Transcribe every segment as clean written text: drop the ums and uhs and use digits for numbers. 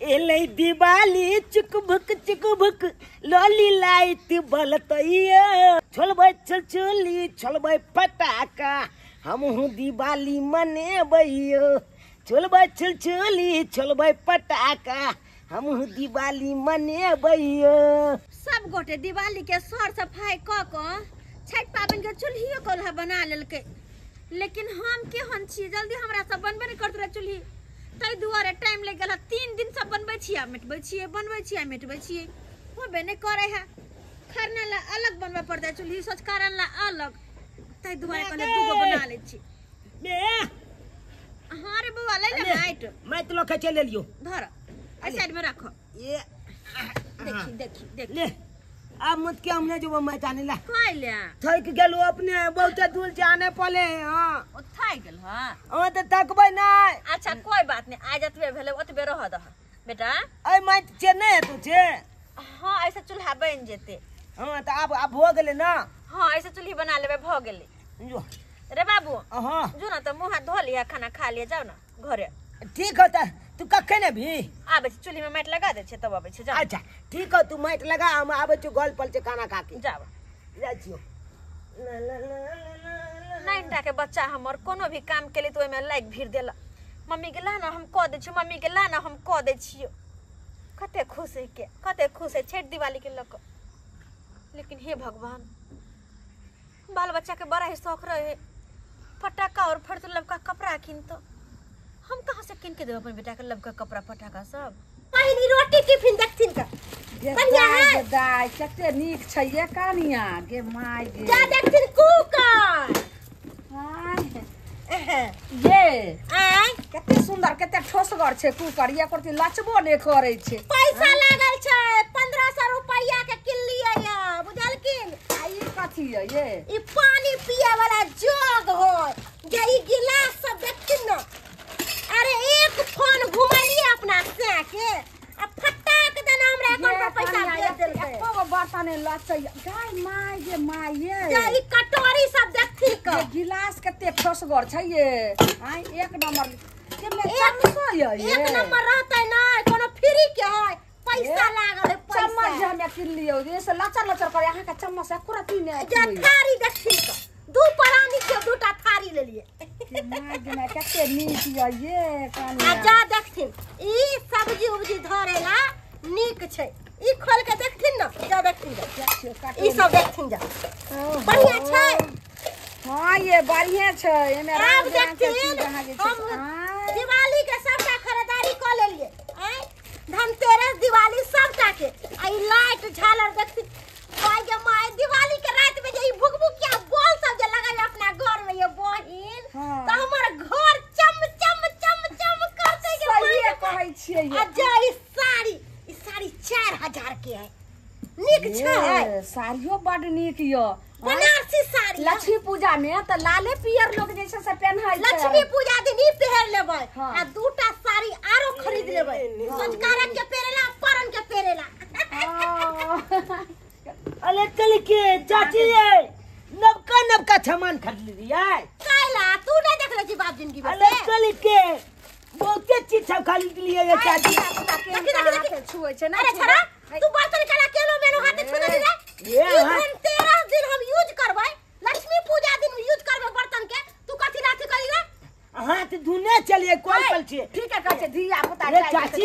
एलै Diwali चुकभुक चुकभुक lolly light बलतैया छोलबै चुलचुली छोलबै पटाखा हमहूँ दिवाली मनेबैयो छोलबै चुलचुली छोलबै पटाखा हमहूँ दिवाली मनेबैयो। सब गोटे दिवाली के सर सफाई क क छठ पाबनि के चूल्हियो कोल्हा बना लेलकै, लेकिन हम केहन छी जल्दी हमरा सब बनबे नहि करत रहे चूल्ही, ताहि दुआरे टाइम लागि गेल। 3 दिन सब बनबै छियै मिटबै छियै बनबै छियै मिटबै छियै, होबे नहि करै है। खरना ला अलग बनबे पड़तै चूल्ही, सोचकारन ला अलग, ताहि दुआरे कहले 2 गो बना लै छी। हाँ रे बौआ ले ले माइट माइट लऽ के चलि एलियो, धर एहि साइड में राखो। ये देखी देखी देखी ले अब मुत के हमने जो माइट आने ला खाइ ले थक गेलो अपने बहुत दूर जाने पले। हां ओ थाक गेल। हां ओ त थकबै नै। अच्छा कोई बात नहीं, आज जतबे भेलै ओतबे रह दह बेटा। ए माइट जे नै हेतौ जे। हां ऐसे चूल्हा बन जेते। हां त आब आब भ गेलै ना। हां ऐसे चूल्ही बना लेबै भ गेलै। जो रे बाबू हां जो ना त मुंह हाथ धो लिया खाना खा लिया, जाओ ना घरे। ठीक होता तू कखन अभी आबै छी, चूल्ही में माटि लगा दै छै तब आबै छी। जाओ। अच्छा ठीक हो, तू माटि लगा हम आबै छी गोल पल छै खाना खा के। जाओ जाइ छियो। 9टा के बच्चा हमर कोनो भी काम केली तो ओहिमे लाइक भीड़ देला, मम्मी के ला ना हम कऽ दै छियो, मम्मी के ला ना हम कऽ दै छियो। कते खुश है के कते खुश है छठ दिवाली के लऽ कऽ। लेकिन हे भगवान, बाल बच्चा के बड़ा ही शौक रहे फटाका और फट लबका कपड़ा किन, तो हम कहाँ से किन के देब अपन बेटा के लबका कपड़ा फटाका सब। पहिली रोटी टिफिन देखथिन का बढ़िया है दाइ कते नीक छै ये कानिया गे my गे। जा देखथिन कुकर ये आय कते सुंदर कते ठोसगर छै कुकर, ये करती लचबो नै करै छै। पैसा लागल छै 1500 रुपया के किनलियै या बुझलखिन। आ ई कथी है ये? ई पानी पिए वाला जग होय जे ई गिलास सब देखथिन न। अरे एक फोन घुमलिए अपना से के आ फटाक देना हमरा अकाउंट पर पैसा भेज देलकै। एको गो बर्तन नै लचै गाय my गे my ये। जे ई कटोरी सब देखथिन क ये गिलास कते ठोसगर छै ये। आय एक नंबर के में चम्मचो ये। एक नंबर रहतै नै कोनो फ्री के है, पैसा लागल है पैसा। चम्मच जे हमे किनलियो जे से लचर लचर करे अहाँ के चम्मच एको रत्ती नै। जे थारी देखथिन क 2 प्राणी के 2टा थारी लेलिए। My गे my कते नीक ये ये कानिया। आ जा देखथिन ई सब्जी उब्जी धरेला नीक छै, ई खोल के देखथिन न, जा देखथिन जा ई सब देखथिन जा बढ़िया छै। हां ये बढ़िया छै, एमे आब देखथिन हम दिवाली के सबटा खरीदारी क लेलिए। आय धनतेरस दिवाली सबटा के आ ई लाइट झालर देखथिन my गे my. Diwali के रात में जे ई भुकभुकिया बॉल सब जे लगल अपना घर में ये बहिन, त हमर घर चम चम चम चम करते के सही कहै छियै ये। आ जे ई साड़ी, ई साड़ी 4000 के है, नीक छै। साड़ियो बड नीक यो बनारसी साड़ी। लक्ष्मी पूजा में त लाले पियर लोग जे छै से पेन्है छै। लक्ष्मी पूजा दिन ई पहिर लेबै आ 2टा साड़ी आरो खरीद लेबै, संस्कारक के पहिरेला परन के पहिरेला। अरे चल के चाची ये नबका नबका सामान खरीद लियै काइला तू नहीं देखले छी बाप जिंदगी में। अरे चल के बहुते चीज सब खरीद लियै ये चाची। देखी देखी देखी छुए छै ना। अरे छड़ा तू बर्तन काला केलो मेनो हाथ छू देली रे। ये धनतेरस दिन हम यूज करबै, लक्ष्मी पूजा दिन यूज करबै बर्तन के, तू कथि लाथी करी रे? हाथ धुने चलिए कोई पल छी। ठीक है कहै छै धिया पुता रे चाची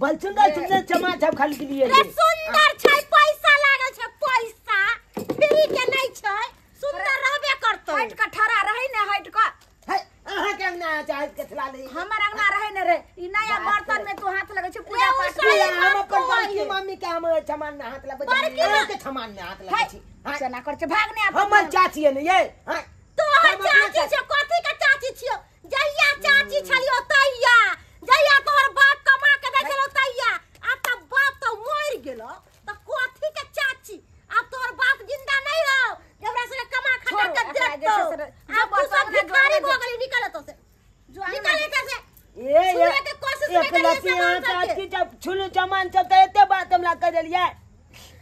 बल सुंदर सुंदर सामान सब खरीद लियै रे। सुंदर छै, पैसा लागल छै, पैसा फ्री के नै छै, सुंदर रहबे करतै। हट के ठड़ा रहै ने, हट के अहाँ के अंगना चाहे कथला ले हमर अंगना रहै ने रे। ई नया बर्तन में तू हाथ लगै छै पूजा पाठ। हम अपन बड़की मम्मी के हम सामान में हाथ लगबै छी, अहाँ के सामान में हाथ लगै छी। चना कर छै भाग ने हमर चाची है ने ये। तोहर चाची छै कथी के चाची छियो? जहिया चाची छलियो तहिया, जहिया तोहर बाप कमा के दै छलो तहिया, आब त बाप त मरि गेलो त कथी के चाची? आब तोहर बाप जिंदा नहीं हो हमरा से कमा खटा के देतो। आब तू सब भिखारी भ गेली, निकल तो से, निकल एतऽ से। ये छुए के कोशिश नहीं करिए सामान सब के। चाची जब छुलू सामान सब त एते बात हमरा कह देलियै।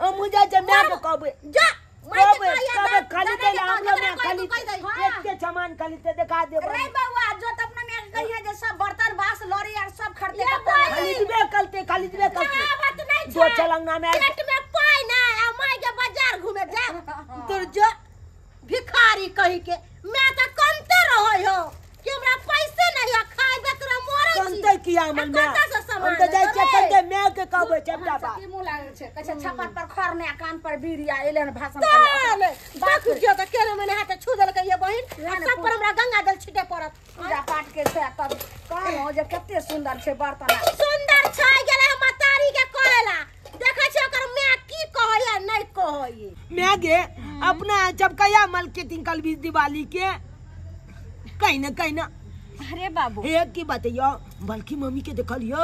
हम जाइ छै my के कहबै जा कबे कबे खाली दे हमरा में खाली एते सामान खाली ते देखा देब। रे बौआ जो त अपना में कहिया जे सब बर्तन बास लड़ी आर सब खरीदे खरीदबे करते खरीदबे कर कहावत नहीं दो छै। चल अंगना में पेट में पाई ना आ माय के बाजार घूमे जा तोर जो भिखारी कही के मैं त कमते रहै हो कि हमरा पैसे नहीं है खाइबे तोरा मरै छी। कंते किया मन में आ कतऽ से सामान हम त जाइ छियै लेबै? कंते मैं के कहबै चपटा बा की मुँह लागै छै कहै छै छप्पर पर खर ने कान पर बीड़िया एले ने भाषण ताले करले। बाप जो त केरे मने हाथ छू देलकै ये बहिन ना, आ ना, सब पर हमरा गंगा जल छिटे पड़त। पूजा पाठ के छै तब कहलहुँ जे कते सुंदर छै बर्तन। सुंदर छै गेलै हम महतारी के कहेला देखै छै ओकर my की कहैया नहीं कहैया। मैं गे अपना चपकैया मार्केटिंग कल भी दिवाली के कहीं ना कहीं ना। अरे बाबू एक की बतैयो बल्कि मम्मी के देखलियो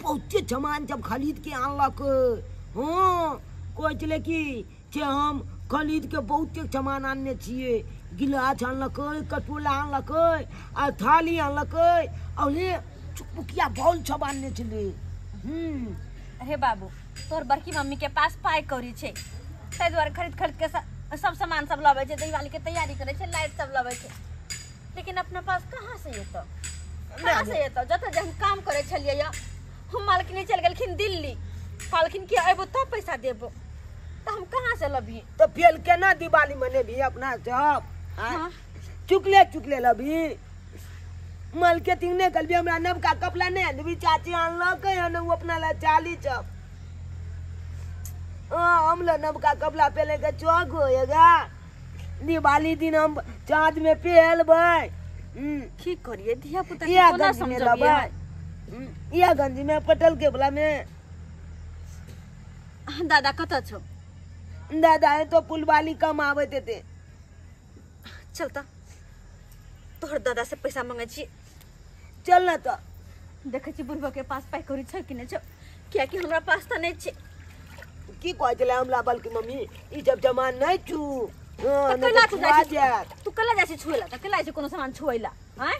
बहुते सामान जब खरीद के आनलक। हाँ कहै छलै कि जे हम खरीद के बहुते सामान आनने छियै, गिलास आनलकै, कटोला आनलकै आ थाली आनलकै और ये चुकमुकिया बॉल सब आनने छलै। अरे बाबू तोहर बड़की मम्मी के पास पाइ कौड़ी छै ताहि दुआरे खरीद खरीद के सब सामान सब लबै छै, दिवाली के तैयारी करै छै, लाइट सब लबै छै, लेकिन अपना पास कहाँ से एतौ, कहाँ से एतौ? जतऽ जे हम काम करै छलियै यऽ हम मालकिनी चलि गेलखिन दिल्ली, कहलखिन कि अयबो तब पैसा देबो, तऽ हम कहाँ से लबियै? तो फेल केना दिवाली मनेबही अपना सब? हाँ। चुकले चुकले लबी मार्केटिंग नहीं करबी, हमरा नबका कपड़ा नहीं आनबी, चाची आनलकै हन उ अपना ला चाली चप। हाँ हम ला नबका कपड़ा पहले के चौक होएगा, दिवाली दिन हम चाँद में पहलबै। की करियै धिया पुता के इएह कोना गंजी में समझबियै? लबै, इएह गंजी में पटल के वाला में। दादा कतऽ छौ? दादा है तो पुलवाली कम आबैत हेतै। चल तऽ तोहर दादा से पैसा मंगै छी। चल ना तऽ देखै छी बुढ़बा के पास पाइ कौड़ी छै कि नहि छै, कियाकि हमरा पास तऽ नहि छै। की कहै छलै हमरा बल्कि मम्मी ई सब जमा नहि छू। तऽ नहि कैला तऽ तू छुआ जाइ छी? जायत। तू कैला जाइ छी छुए ला? तऽ कैला जाइ छी कोनो सामान छुए ला? आँय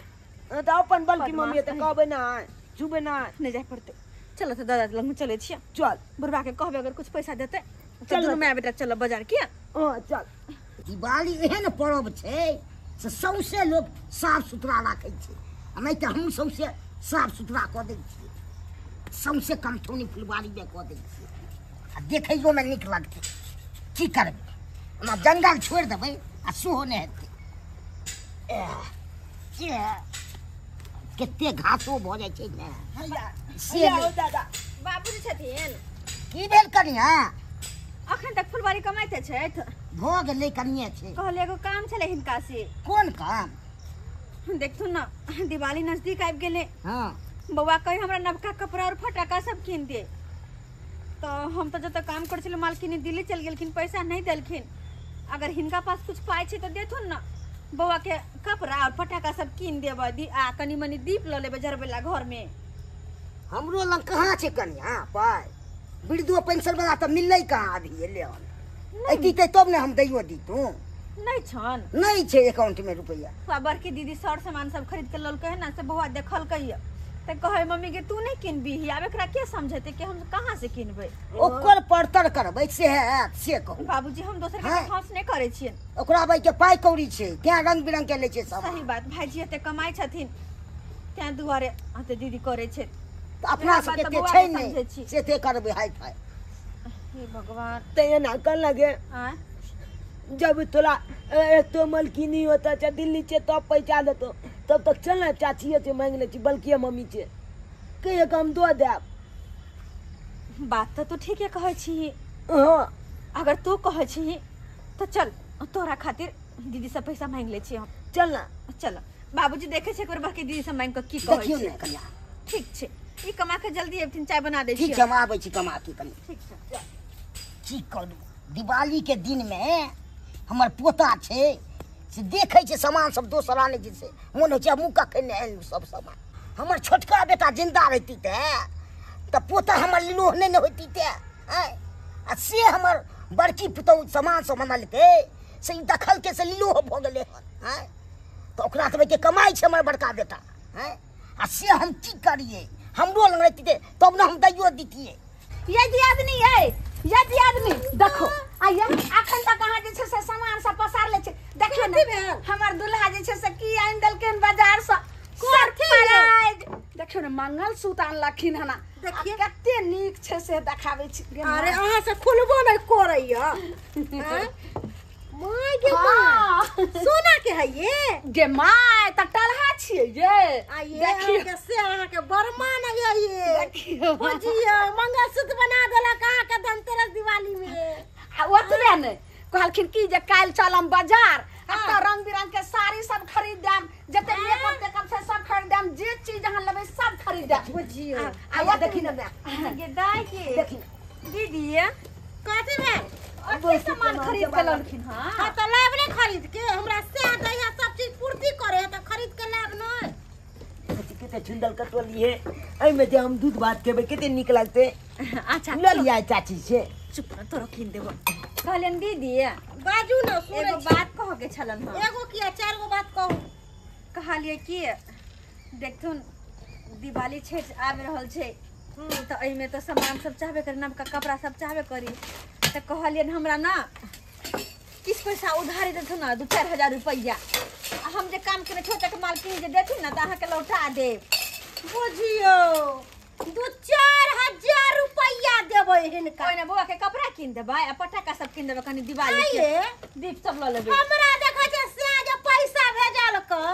तऽ अपन बल्कि मम्मी बदमाश तऽ कहबै ना छुबै ना। नहि जाय पड़तै, चल तऽ दादा लग चलै छियै। चल बुढ़बा के कहबै अगर कुछ पैसा देतै तऽ चल दुनू ना। माय बेटा चलब बाजार किया? हाँ चल। दिवाली एहन पर्व छै से सौंसे लोक साफ सुथरा राखै छै, आ नहि तऽ हमहूँ सौंसे साफ सुथरा कऽ दै छियै, सौंसे कमठौनी फुलबारीमे कऽ दै छियै आ देखैयोमे नीक लगतै। की करबै, ओना जंगल छोड़ि देबै आ सेहो नहि हेतै। कते घासो भऽ जाइ छै ने से हैया नहि। हो दादा। बाबूजी छथिन? की भेल कनिया? अखन तक फुलबारी कमाइते छथि? भऽ गेलै कनिये छै। कहले एगो काम छलै हिनका से। कोन काम? देखथुन ना दिवाली नजदीक आबि गेलै। हाँ बौआ कही हमरा नबका कपड़ा और फटाका सब कीन दे, तो हम तो जतऽ काम करै छलियै मालकिनी दिल्ली चलि गेलखिन, पैसा नहीं देलखिन। अगर हिनका पास कुछ पाइ छै तऽ देथुन ना, बौआ के कपड़ा और फटाका सब कीन देबै, आ कनी मनी दीप लऽ लेबै जरबै ला घर में। हमरो लग कहाँ छै कनिया पाइ? वृद्धो पेंशन वाला तऽ मिललै कहाँ अभी एलै हन? अयती तब ने हम दैयो दितहुँ। नहीं छन? नहीं छै अकाउंट में रुपैआ। आ बड़की दीदी सर सामान सब खरीद के ललकै है ना, से बौआ देखलकै है तऽ कहै मम्मी के तू नहीं किनबी, आब एकरा के समझेतै कि हम कहाँ से किनबै? ओकर परतर करबै से हैत से कहू। बाबूजी हम दोसर के हाँ। खर्च नहीं करै छियनि। ओकरा भाई के पाइ कौड़ी छै तें रंग बिरंग के लै छै सब। सही बात, भाईजी एते कमाइ छथिन तें दुआरे एते दीदी करै छै। तऽ अपना इएह सबके बात तऽ एते बौआ छै के नहि समझै छी। से ते करबै हाई फाई। हे भगवान। तऽ एना कर लगे आँय जब तोरा एक तो मलकिनी होता चाहे दिल्ली छै तब पैसा देतो, तब तक चल ना चाची से मांगि लै छी बल्कि मम्मी छै कहियो हम दऽ देब। बात तऽ तू ठीके कहै छी। हाँ अगर तू कहै छी तऽ चल तोरा खातिर दीदी से पैसा मांगि लै छी हम। चल ना। चल बाबूजी देखै छै एक बेर बड़की दीदी से मांगि कऽ की कहै देखियौ छै। ने कनिया। ठीक छै, ई कमा के जल्दी अबथिन, चाय बना दै ठीक छी। छै हम आबै छी कमा के कनि। ठीक छै। की करू दिवाली के दिन में हमर पोता छै से देखै छै सामान सब दोसर आनै छै से मोन होइ छै हमहूँ कखन आनलहुँ सब सामान। हमर छोटका बेटा जिन्दा रहिती तऽ पोता हमर लिलोह नहि ने होइती तऽ आँय, आ से हमर बड़की पुतहु सामान सब आनलकै से ई देखलकै से लिलोह भऽ गेलै हन। आँय तऽ ओकरा तऽ के कमाइ छै हमर बड़का बेटा। आँय आ से हम की करियै, हमरो लग रहिती तब ने हम दैयो दितियै। ये दियादनी ये, ये दियादनी देखो आइया अखन तक अहाँ जे छै से सामान सब पसार ले छै। देखियौ ने हमर दुल्हा जे छै से की आनि देलखिन बाजार से, सरप्राइज। देखियौ ने मंगलसूत्र आनलखिन हन, देखिए। कते छै से देखाबै छी। अरे अहाँ से खुलबो नहि करैया। My गे my, सोना के है ये? गे my त टलहा छियै ये। देखियो के से अहाँ के बरमान है ये। देखियो बुझियो मंगलसूत्र बना देलक अहाँ के धनतेरस दिवाली में। आ ओतबे नहि कहलखिन की जे काल्हि चलम बाजार आ त रंग बिरंग के साड़ी सब खरीद देम, जते मेकअप तेकअप छै सब खरीद देम, जे चीज अहाँ लेबै सब खरीद देम। बुझियो आ देखी न माय गे दाइ के देखी दीदी कथी भेल? अथी सामान खरीद के ललखिन। हां हां त लाब ने खरीद के, हमरा से दैया सब चीज पूर्ति करे है त खरीद के लाब न। कते सुंदर कटोली है, एहिमे जे हम दूध भात खेबै कते नीक लगतै। अच्छा ल लिया चाची से। चुप न तोरो कीन देबो। कहलियन दीदी बाजू न सुनै एगो बात कह के छलन। हां एगो किया चार गो बात कहू। कहलिए कि देखथुन दिवाली छठ आबि रहल छै त एहिमे त सामान सब चाहबे करी, नवका कपड़ा सब चाहबे करी, त कहलियन हमरा ना किछ पैसा उधारी देथुन ना 2-4 हजार रुपैआ, आ हम जे काम केने छियै तक मालकिन जे देथिन ना त अहाँके लौटा देब। बुझियो 2-4 हजार रुपैआ देबै हिनका। ओहिना बौआ के कपड़ा कीन देबै आ पटाखा सब कीन देबै, कनी दिवाली के दीप सब ल लेबै। हमरा देखै छै से जे पैसा भेजलकै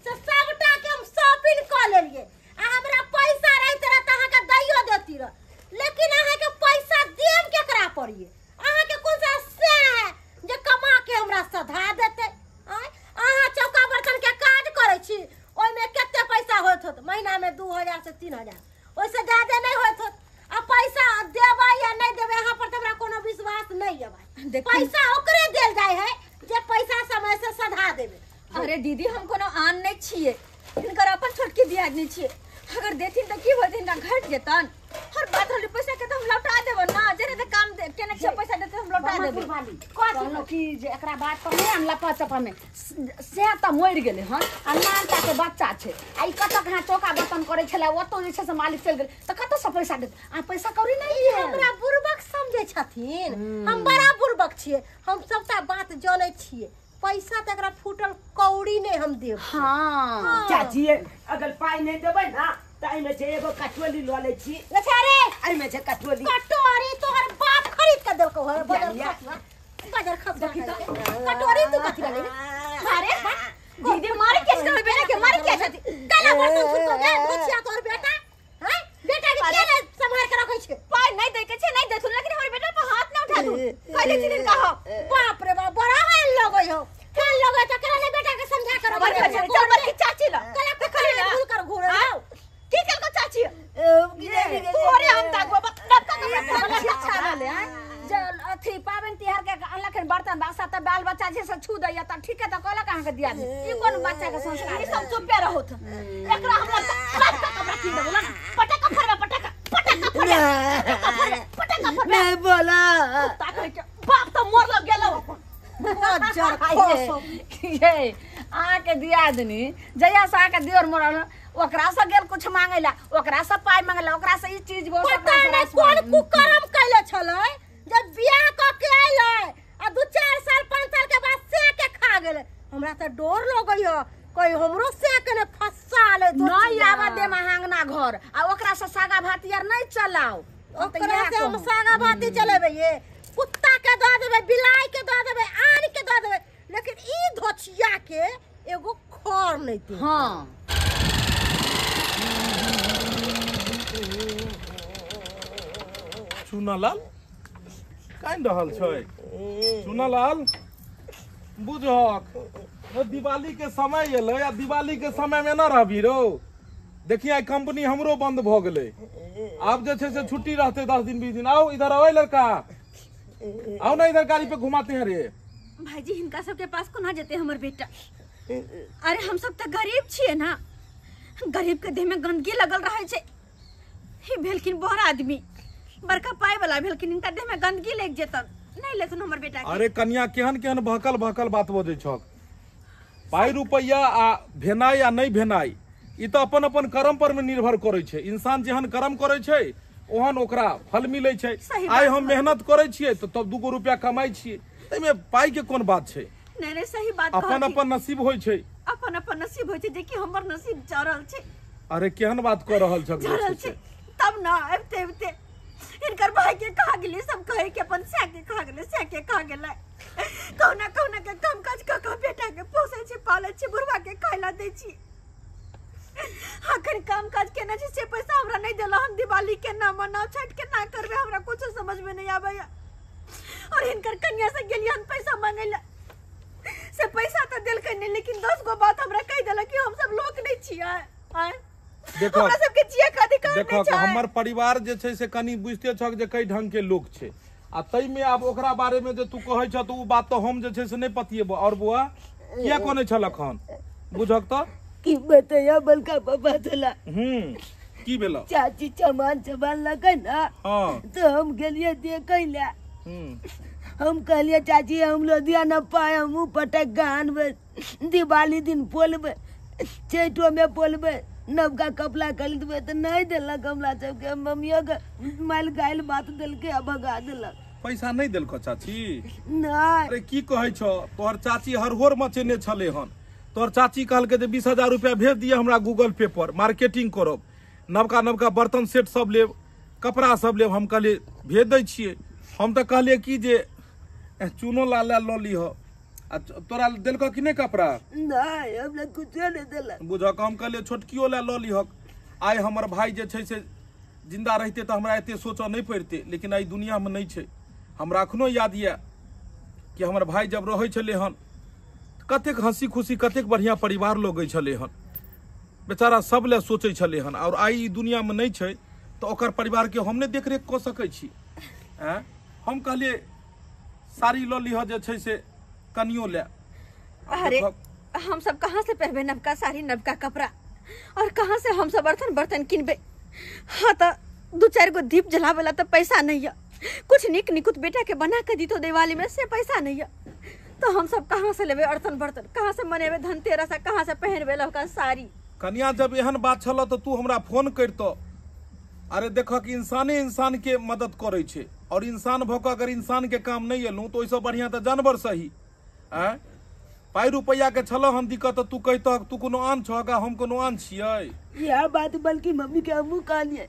से सबटा के हम शॉपिंग क लेलियै, आ हमरा पैसा रहैत रह त अहाँके दैयो देती रह, लेकिन अहाँके पैसा देब केकरा पड़िए? अहाँके कोन सा से है जे कमा के हमरा सधा देतै? अहाँ चौका बर्तन के काज करै छी, ओहिमे कते पैसा होइत होत? महीना में 2000 से 3000, ओहिसे ज्यादा नहीं होइत होत। आ पैसा देबै या नहीं देबै अहाँ पर त हमरा कोनो विश्वास नहीं है भाई। पैसा ओकरे देल जाय है जे पैसा समय से सधा देबै। अरे दीदी हम कोनो आन नहीं छियै, हिनकर अपन छोटकी दियादनी छियै, अगर देथिन त की होइत? हिनका घट जेतन। हर बात होली पैसा के त हम लौटा देब ना, जेने त काम केने छै पैसा देते हम लौटा देब। कहलहुँ कि जे एकरा बात पर नहि आन लपा चपा में से त मरि गेलै हन, आ नानटा के बच्चा छै, आ ई कतऽ कहाँ चौका बर्तन करै छलै, ओतौ जे छै से मालिक चलि गेलै त कतऽसँ पैसा देत? आ पैसा कौड़ी नहि ई हमरा बुड़बक समझै छथिन, हम बड़ा बुड़बक छियै, हम सबटा बात जानै छियै। पैसा त एकरा फूटल कौड़ी नहि हम देब। हां चाची अगर पाइ नहि देबै ना त एहिमे छै एगो कटोली ल लै छी। अच्छा रे एहिमे छै कटोली। कटोरी तोहर बाप खरीद के देलकौ है, बजर खसुआ बजर खसुआ कटोरी तू कथि ले? अरे दीदी मारे के छै बेटा के, मारे के छथि? काला बर्तन छुटको गे धोछिया तोहर बेटा। हैं बेटा के केना सम्हार के रखै छै? पाइ नहि दै के छै नहि देथुन, लेकिन हमर बेटा पर हाथ न उठा दू। कह दै छियनि कह। बाप रे बाप बड़ा हाल लगै हो, हाल लगै त केना ले बेटा के समझा कर बड़का छै चल बड़की चाची ल काला कखन भूल कर घूरे आओ। की केलको चाची? तोरे हम ताकबो नवका कपड़ा अच्छा रहलै हैं जे अथी पाबनि तिहार के अनलखिन बर्तन बासा त बाल बच्चा जे से छू दैया त ठीक है त कहलक अहाँके दिया दे। ई कोन बच्चा के संस्कार? ई सब चुपे रहत। एकरा हम नवका कपड़ा कीन देबो ना, पटाखा फरबा पटाखा पटाखा फरबा पटाखा फरबा नहीं बोला ताकै के बाप त मोर लग गेलौ अपन। बजर खसो ये अहाँके दियादनी जहिया से अहाँके दियोर मरल ओकरा से गेल कुछ मांगेला, ओकरा से पाइ मांगेला, ओकरा से ई चीज वो पता नहीं कोन कुकर्म कैले छलै जब बियाह क के अइलै आ 2-4 साल 5 साल के बाद से के खा गेलै। हमरा त डर लगै ह कोई हमरो से के ने फंसा ले। नहीं आवा दे महांगना घर आ ओकरा से सागा भाती यार नहीं चलाओ। ओकरा से हम सागा भाती चलेबै, ये कुत्ता के दऽ देबै, बिलाई के दऽ देबै, आन के दऽ देबै, लेकिन ई धोछिया के एगो खर नहीं दे। हां चुनालाल कानि रहल छै? चुनालाल बुझहक दिवाली के समय एलै आ दिवाली के समय में न रहबी रौ। देखिए आइ कंपनी हमरो बंद भ गेलै, आब जे छै से छुट्टी रहते 10 दिन 20 दिन। आओ इधर आओ लड़का, आओ ना इधर गाड़ी पे घुमाते हैं रे। भाईजी हिनका सबके पास कोना जेते हमर बेटा? अरे हम सब त गरीब छियै ना, गरीब के देह में गंदगी लगल रहे छै। ही भेलखिन बड़ आदमी, बड़का पाई वाला भेलखिन, हिनका देह में गंदगी लग जेतन, नहीं लेथुन हमर बेटा के। अरे कन्या केहन केहन बहकल बहकल बात बजै छक। पाई रुपैया आ भेनाइ आ नहीं भेनाइ ई त अपन अपन कर्म पर में निर्भर करै छै। इंसान जेहन कर्म करै छै ओहन ओकरा फल मिलै छै। आइ हम मेहनत करै छियै त तब 2 गो रुपया कमाइ छियै, ताहिमे पाई के कोन बात छै? नहीं नहीं सही बात, अपन अपन नसीब होइ छै, अपन अपन नसीब होइ छै। जे कि हमर नसीब जरल छै। अरे केहन बात कर रहल छक? जरल छै तब ना अबते अबते के खा गेलै, सब कहै कि अपन सै के खा गेलै, सै के खा गेलै। कहुना कहुना के काम काज कऽ कऽ बेटा के पोसै छी, पालै छी, बुढ़वा के खाय ला दै छी। अखन काम काज केने छी से पैसा हमरा नहि देला। हम दिवाली केना मनाउ, छठि केना करबै, हमरा कुछो समझ में नहीं आबैया। और हिनकर कन्या से गेलियै हन पैसा मांगै ला, से पैसा तऽ देलकै नहि, लेकिन 10 गो बात हमरा कहि देलक कि हम सब लोक नहि छियै। आँय, देखो हमरा सबके जिये के अधिकार देखो नहि छै। हमर परिवार जे छै से कनि बुझिते छक जे कई ढंग के लोक छै, आ ताहिमे आब ओकरा बारे में जे तू कहै छ तऽ ओ बात तऽ हम जे छै से नहि पतिएबो। और बौआ किया कोने छलक हन बुझक तऽ की बतैया बलका पापा छला। की भेल? चाची चमान चमान लगे ना, हाँ तो हम गेलिए देखे ला। हम कहलिए चाची हम लुधियाना पाए, हम पटक गानबे, दिवाली दिन बोलबे, छठो में बोलबे, नवका कपड़ा खरीदबे, तो नहीं देलक हमरा सबके। मम्मियो के माल गायल बात देलके आ भगा देलक। पैसा नहीं देलको चाची? नहीं। अरे की कहै छौ, तोहर चाची हरहोर मचेने छले हन। तोहर चाची कहलकै जे 20,000 रुपया भेज दिअ हमरा गूगल पे पर, मार्केटिंग करब, नवका नवका बर्तन सेट सब लेब, कपड़ा सब लेब। हम कहलियै भेज दै छियै। हम तऽ कहलियै कि जे चूनो लाल लऽ लिह। आ तोरा देलकौ कि नहि कपड़ा? नहीं, हमरा कुछो नहीं देलक। बुझक, हम कहलियै छोटकियो लए लऽ लिहक। आइ हमर भाई जे छै से जिंदा रहिते तऽ हमरा एते सोचऽ नहि पड़िते, लेकिन आइ दुनियामे नहि छै। हमरा अखनो याद यऽ कि हमर भाई जब रहै छलै हन कतेक हंसी खुशी, कतेक बढ़िया परिवार लगै छलै हन, बेचारा सब लए सोचै छलै हन। और आइ ई दुनियामे नहि छै तऽ ओकर परिवारके हम नहि देखरेख कऽ सकै छी। आँय, हम कहलियै साड़ी लऽ लिह जे छै से कनियो लए। अरे हम सब कहाँ से पहनबे नवका साड़ी, नवका कपड़ा, और कहाँ से हम सब बर्तन बर्तन किनबे? हाँ तो 2-4 गो दीप जलावे ला तो पैसा नहीं है, कुछ निक निकुत बेटा के बना के दी तो दिवाली में से पैसा नहीं है, तो हम सब कहाँ से लेबे बर्तन बर्तन, कहाँ से मनेबे धनतेरस, कहाँ से पहनबे लवका साड़ी? कनिया जब एहन बात छल तो तू हमरा फोन करतो। अरे देखक इंसाने इंसान के मदद करै छै, और इंसान भऽ कऽ अगर इंसान के काम नहीं एलहुँ तो ओहिसँ बढ़िया तऽ जानवर सही। आँय, पाइ रुपैआ के छल हन दिक्कत तऽ तू कहितह तू कोनो आन छहक आ हम कोनो आन छियै। यह बात बल्कि मम्मी के हमहूँ कहलियै,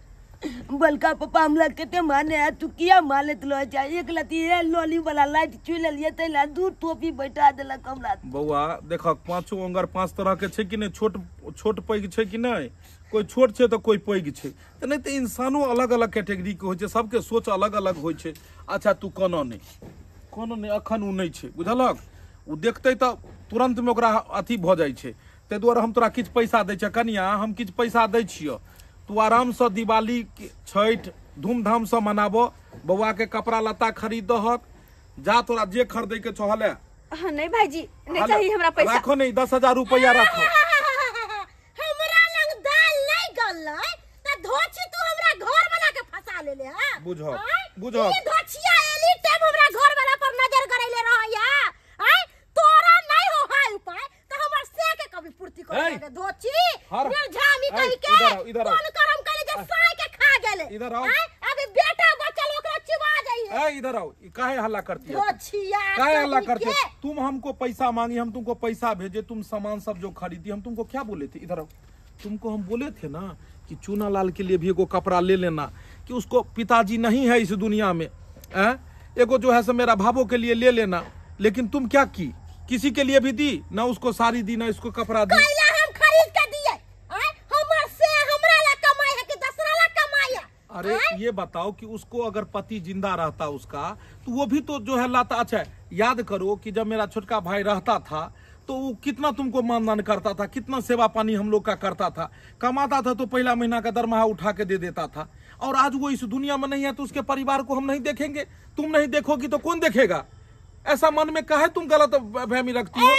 बलका पापा हमरा कते माने है, तू किया मानैत रह जा, एक लती लोली वाला लाइट चुनि लेलियै ताहि ला 2 टोपी बैठा देलक हमरा। बौआ देखक पाँचो अंगर 5 तरह के छै कि नहि, छोट छोट पैघ छै कि नहि, कोई छोट छै तऽ कोई पैघ छै, तऽ नहि तऽ इंसानो अलग अलग कैटेगरी के होइ छै, सबके सोच अलग अलग होइ छै। अच्छा तू कोनो नहि, कोनो नहि, अखन ओ नहि छै बुझलक, ओ देखतै तऽ तुरन्तमे ओकरा अथी भऽ जाइ छै। ताहि दुआरे हम तोरा किछु पैसा दै छियऽ कनिया, हम किछु पैसा दै छियऽ, तू आरामसँ दिवाली छठि धूमधामसँ मनाबऽ, बौआके कपड़ा लत्ता खरीदहक, जा तोरा जे खरीदैके छौ हले। हाँ नहीं भाईजी, नहीं चाहिए हमरा पैसा। राखो नहीं, 10,000 रुपया राखो। हमरा लंग दाल नहीं गललै त धोछी तू हमरा घर वाला के फंसा लेले। हां बुझक बुझक, ई धोछिया एली टाइम हमरा घर वाला पर नजर करैले रहैया। आय तोरा नहीं हो हाय उपाय त हमर से के कभी पूर्ति कर दे धोछी निर्झामी कहि के कोन करम कइले जे साय के खा गेले। इधर आओ, अभी बेटा बचल ओकरा चिबा जाइए। ए इधर आओ, काहे हल्ला करती है धोछिया, काहे हल्ला करती है? तुम हमको पैसा मांगी, हम तुमको पैसा भेजे, तुम सामान सब जो खरीदी, हम तुमको क्या बोले थे? इधर आओ, तुमको हम बोले थे ना कि चूना लाल के लिए भी एगो कपड़ा ले लेना, कि उसको पिताजी नहीं है इस दुनिया में, एगो जो है सो मेरा भाभो के लिए ले लेना, लेकिन तुम क्या की? किसी के लिए भी दी ना, उसको साड़ी दी ना इसको कपड़ा दी। हम खरीद के दिए, हमर से हमरा ला कमाई है कि दसरा ला कमाई है? अरे ये बताओ कि उसको अगर पति जिंदा रहता उसका तो वो भी तो जो है लाता। अच्छा याद करो कि जब मेरा छोटका भाई रहता था तो वो कितना तुमको मानदान करता था, कितना सेवा पानी हम लोग का करता था, कमाता था तो पहला महीना का दरमाहा उठा के दे देता था। और आज वो इस दुनिया में नहीं है तो उसके परिवार को हम नहीं देखेंगे, तुम नहीं देखोगी तो कौन देखेगा? ऐसा मन में काहे तुम गलत फहमी रखती हो?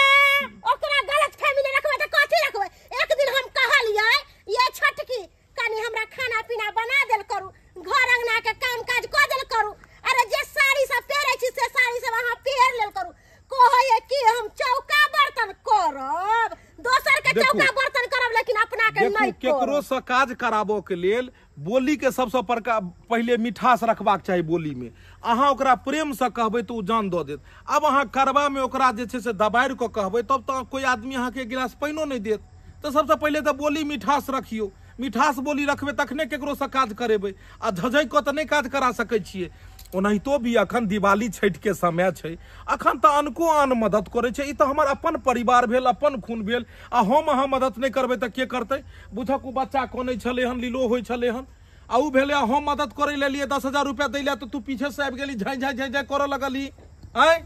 ओकरा गलत फहमी नहीं रखबे त कथी रखबे? एक दिन हम कहलियै ये छटकी कनी हमरा खाना पीना बना देल करू, घर अंगना के काम काज क देल करू, अरे जे साड़ी सब पहिरै छी से साड़ी सब अहाँ पहिर लेल करू। कहैये कि हम चौका बर्तन करब, दोसर के चौका बर्तन करब लेकिन अपना के नहीं करब। केकरो से काज कराबो के लेल बोली के सबसे पहले मिठास रखबाक चाही बोली में। अहाँ ओकरा प्रेम से कहबै तो ओ जान दऽ देत। अब अहाँ करबा में ओकरा जे छै से दबारि कऽ कहबै तब तऽ कोई आदमी अहाँके गिलास पानिओ नहीं देत। तो सबसे पहले तो बोली मिठास रखियो, मिठास बोली रखबै तखने केकरोसँ काज करेबै, आ झझकि कऽ तऽ नहि काज करा सकै छियै। ओनाहितो भी अखन दिवाली छठि के समय छै, अखन तऽ अनको आन मदद करै छै। ई तऽ हमर अपन परिवार भेल, अपन खून भेल, आ हम अहाँ मदद नहि करबै तऽ के करतै? बुझक ओ बच्चा कनै छलै हन, लीलो होइ छलै हन, आ ओ भेलै हम मदद करै लेलियै 10,000 रुपया दै लए, तऽ तू पीछे से आबि गेली, झाँइ झाँइ झाँइ झाँइ करऽ लगली। आँय,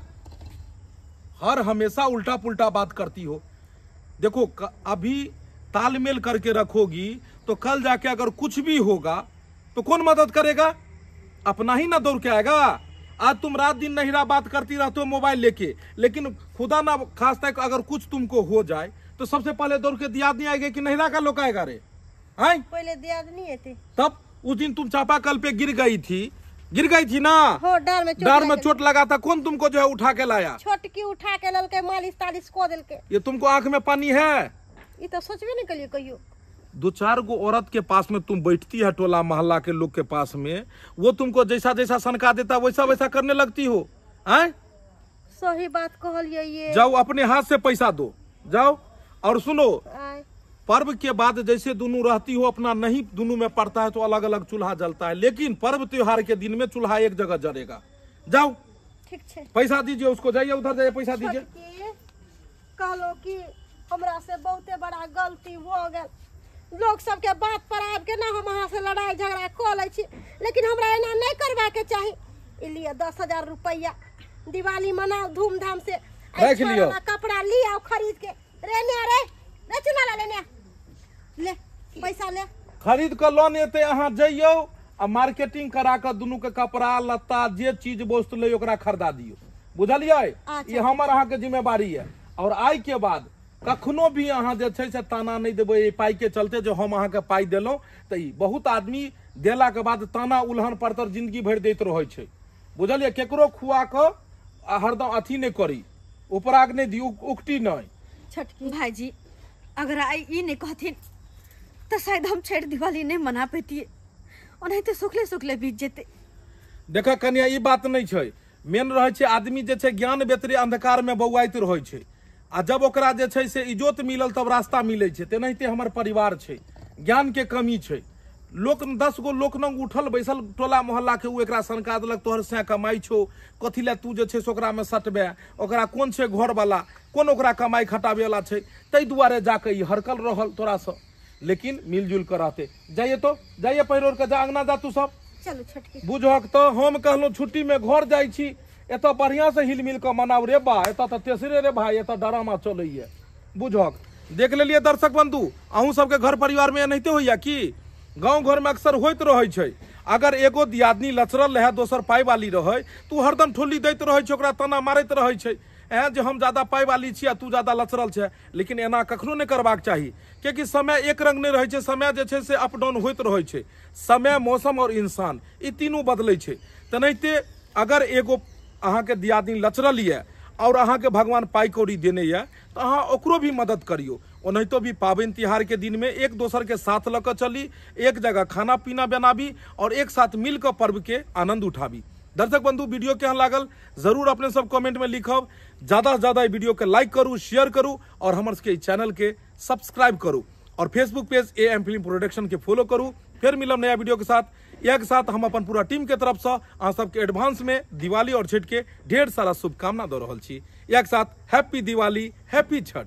हर हमेशा उल्टा पुल्टा बात करती हो। देखो अभी तालमेल करके रखोगी तो कल जाके अगर कुछ भी होगा तो कौन मदद करेगा? अपना ही ना दौड़ के आएगा। आज तुम रात दिन नहिरा बात करती रहते हो मोबाइल लेके, लेकिन खुदा ना खास तक अगर कुछ तुमको हो जाए तो सबसे पहले दौड़ के दियादनी आएगा कि नहिरा का लोग आएगा रे? आए पहले दियादनी आते। तब उस दिन तुम चापाकल पे गिर गई थी, गिर गई थी ना, हो डार में चोट लगा था, कौन तुमको जो है उठा के लाया? छोटकी उठा के ललके, मालिश तालिश को देलके। ये तुमको आंख में पानी है? ये तो सोचबे नहीं करियो कहियो। दो चार गो औरत के पास में तुम बैठती है, टोला मोहल्ला के लोग के पास में, वो तुमको जैसा जैसा सनका देता वैसा वैसा करने लगती हो। आए सही बात कहलिए ये। जाओ अपने हाथ से पैसा दो, जाओ। और सुनो, पर्व के बाद जैसे दोनों रहती हो अपना नहीं दोनों में पड़ता है तो अलग अलग चूल्हा जलता है, लेकिन पर्व त्योहार के दिन में चूल्हा एक जगह जलेगा। जाओ ठीक है, पैसा दीजिए उसको, जाइए उधर जाइए, पैसा दीजिए। कहलो कि हमरा से बहुते बड़ा गलती हो गल, लोग सबके बात पर आबि के ना हम अहाँ से लड़ाई झगड़ा कऽ लै छी, लेकिन हमरा एना नहीं करबा के चाही। लिए 10,000 रुपया, दिवाली मनाओ धूमधाम से, रख लियो कपड़ा ली आओ खरीद के। रे ने रे रे चुना ला लेने ले पैसा ले, खरीद के लोन एते अहाँ जइयो आ मार्केटिंग करा के दुनू के कपड़ा लत्ता जे चीज वस्तु ले ओकरा खरीदा दियो, बुझलियै? ये हमर अहाँ के जिम्मेवारी है। और आइ के बाद कखनो भी अहाँ जे छै से ताना नहीं देबै एहि पाइ के चलते जो हम अहाँके पाइ देलहुँ। तऽ ई बहुत आदमी देला के बाद ताना उलहन परतर जिंदगी भरि दैत रहै छै, बुझलियै? केकरो खुआ कऽ हरदम अथी नहि करी, उपराग नहि दी, उकटी नहि। छोटकी भाईजी अगर आइ ई नहि कहथिन तऽ शायद हम छठि दिवाली नहि मना पैतियै, ओनाहिते सुखले सुखले बीत जेतै। देखऽ कनिया, ई बात नहि छै, मेन रहै छै आदमी जे छै ज्ञान बेतरे अंधकार में बौआइत रहै छै, आ जब ओकरा जे छै से इजोत मिलल तब रास्ता मिलै छै। तेनाहिते हमर परिवार छै, ज्ञान के कमी छै। लोक 10 गो लोक नंग उठल बैसल टोला मोहल्ला के, ओ एकरा सनका देलक तोहर सै कमाइ छौ, कथी लए तू जे छै से ओकरामे सटबे, ओकरा कोन छै घरवाला, कोन ओकरा कमाइ खटाबेवाला छै, ताहि दुआरे जाके ई हरकल रहल तोरासँ। लेकिन मिलजुल कऽ रहते। जाइए तो जाइए पहिर ओढ़ कऽ जा अंगना जा तू सब। चलू छोटकी बुझहक तऽ हम कहलहुँ छुट्टी में घर जाइ छी, एतऽ बढ़िया से हिल मिल कऽ मनाउ रे बा, एतऽ तऽ तेसरे रे भाई एतऽ डरामा चलैया। बुझहक देख लेलियै दर्शक बंधु, अहूँ सबके घर परिवार में एनाहिते होइया कि गाँव घर में अक्सर होइत रहै छै। अगर एगो दियादनी लचरल रहै दोसर पाइ वाली रहै तऽ हरदम ठोली दैत रहै छै, ओकरा ताना मारैत रहै छै, एँ जे हम ज्यादा पाइ वाली छी आ तू ज्यादा लचरल छै। लेकिन एना कखनो नहि करबाक चाही, कियाकि समय एक रंग नहि रहै छै, समय जे छै से अप डाउन होइत रहै छै। समय, मौसम और इंसान ई तीनू बदलै छै। तेनाहिते अगर एगो अहाँके दियादनी लचरल यऽ और अहाँके भगवान पाइ कौड़ी देने यऽ तऽ अहाँ ओकरो भी मदद करियौ। ओनाहितो भी पाबनि तिहार के दिन में एक दोसर के साथ लऽ कऽ चली, एक जगह खाना पीना बनाबी और एक साथ मिल कऽ पर्व के आनंद उठाबी। दर्शक बंधु, वीडियो केहन लागल जरूर अपने सब कमेंट में लिखब। ज़्यादा से ज़्यादा वीडियो के लाइक करू, शेयर करू और हमर सबके चैनल के सब्सक्राइब करू और Facebook page AM film production के फॉलो करू। फिर मिलब नया वीडियो के साथ। यह के साथ हम अपन पूरा टीम के तरफ से अहाँ सबके एडवांस में दिवाली और छठ के ढेर सारा शुभकामना दऽ रहल छी। यह के साथ हैप्पी दिवाली, हैप्पी छठ।